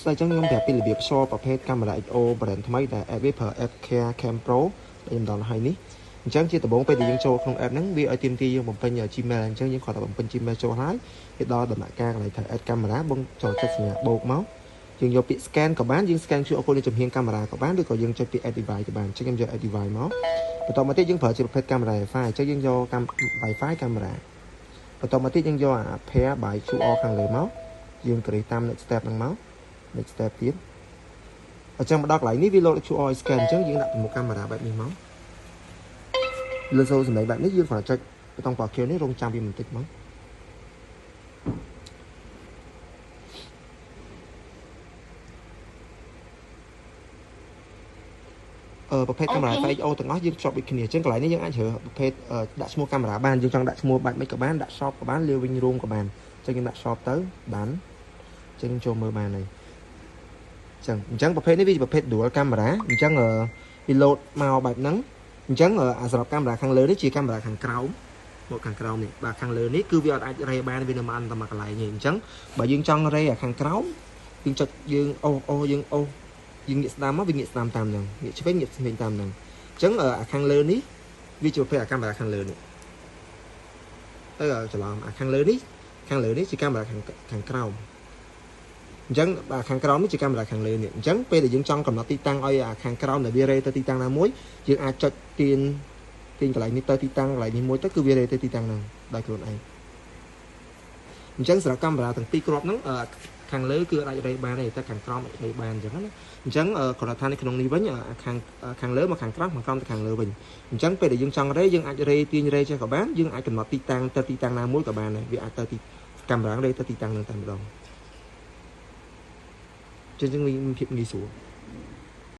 ស្ដីចឹងខ្ញុំប្រាប់ពីរបៀបភ្ជាប់ប្រភេទកាមេរ៉ា XO brand ថ្មីដែល app វាប្រើ app Care Cam Pro ដែលខ្ញុំដល់ហើយនេះអញ្ចឹងជាដំបូងពេលដែលយើងចូលក្នុង app ហ្នឹងវាឲ្យទាមទារយើងបំពេញ Gmail អញ្ចឹងយើងគ្រាន់តែបំពេញ Gmail ចូលហើយវាដល់ដំណាក់កាលកន្លែងត្រូវ add កាមេរ៉ាបងចូលចុចសញ្ញាបូកមកយើងយកពាក្យ scan ក៏បានយើង scan QR code នៅចំហៀងកាមេរ៉ាក៏បានឬក៏យើងចុចពាក្យ add device ក៏បានអញ្ចឹងខ្ញុំយក add device មកបន្តមកទៀតយើងប្រើជាប្រភេទកាមេរ៉ា Wi-Fi អញ្ចឹងយើងយក Wi-Fi កាមេរ៉ាបន្តមកទៀតយើងយកអា pair by QR ខាងលើមកយើងគ្រីតាម next step ហ្នឹងមក next step ទៀតអញ្ចឹងមកដល់កន្លែងនេះវា load QR scan អញ្ចឹងយើងដាក់ពីមុខកាមេរ៉ាបែបនេះមកលើសូសម្លេងបែបនេះយើងគ្រាន់តែចុចប៊ូតុងពណ៌ខៀវនេះរងចាំវាបន្តិចមកអឺប្រភេទកាមេរ៉ា FXO ទាំងអស់យើងភ្ជាប់ដូចគ្នាអញ្ចឹងកន្លែងនេះយើងអាចជ្រើសប្រភេទដាក់ឈ្មោះកាមេរ៉ាបានយើងចង់ដាក់ឈ្មោះបែបម៉េចក៏បានដាក់ shop ក៏បាន living room ក៏បានអញ្ចឹងខ្ញុំដាក់ shop ទៅបានអញ្ចឹងចូលមើលបានហើយអញ្ចឹងប្រភេទនេះវាជាប្រភេទ dual camera អញ្ចឹងវា load មកបែបហ្នឹងអញ្ចឹងអាសម្រាប់កាមេរ៉ាខាងលើនេះជាកាមេរ៉ាខាងក្រោមមកខាងក្រោមនេះបាទខាងលើនេះគឺវាអត់អាចរេបានវានៅមកតែមួយកន្លែងទេអញ្ចឹងបើយើងចង់រេអាខាងក្រោមយើងចុចយើងអូសអូសយើងអូសយើងងាកស្ដាំមកវាងាកស្ដាំតាមហ្នឹងងាកឆ្វេងងាកឆ្វេងតាមហ្នឹងអញ្ចឹងអាខាងលើនេះវាជាប្រភេទអាកាមេរ៉ាខាងលើនេះទៅច្រឡំអាខាងលើនេះខាងលើនេះជាកាមេរ៉ាខាងក្រោមអញ្ចឹងបាទខាងក្រោមនេះជាកាមេរ៉ាខាងលើនេះអញ្ចឹងពេលដែលយើងចង់កំណត់ទីតាំងឲ្យអាខាងក្រោមដែលវារេទៅទីតាំងណាមួយយើងអាចចុចទាញកន្លែងនេះទៅទីតាំងកន្លែងនេះមួយទៅគឺវារេទៅទីតាំងហ្នឹងដោយខ្លួនឯងអញ្ចឹងសម្រាប់កាមេរ៉ាទាំងពីរគ្រាប់ហ្នឹងខាងលើគឺអាចរេបានទេតែខាងក្រោមអាចរេបានអញ្ចឹងណាអញ្ចឹងគ្រាន់តែថានៅក្នុងនេះវិញខាងលើមកខាងក្រោមខាងក្រោមទៅខាងលើវិញអញ្ចឹងពេលដែលយើងចង់រេយើងអាចរេទាញរេចេះក៏បានយើងអាចកំណត់ទីតាំងទៅទីតាំងណាមួយក៏បានដែរវាអាចទៅទីកាមេរ៉ារេទៅទីតាំងហ្នឹងតែម្ដងចឹងមានភាពងាយស្រួល។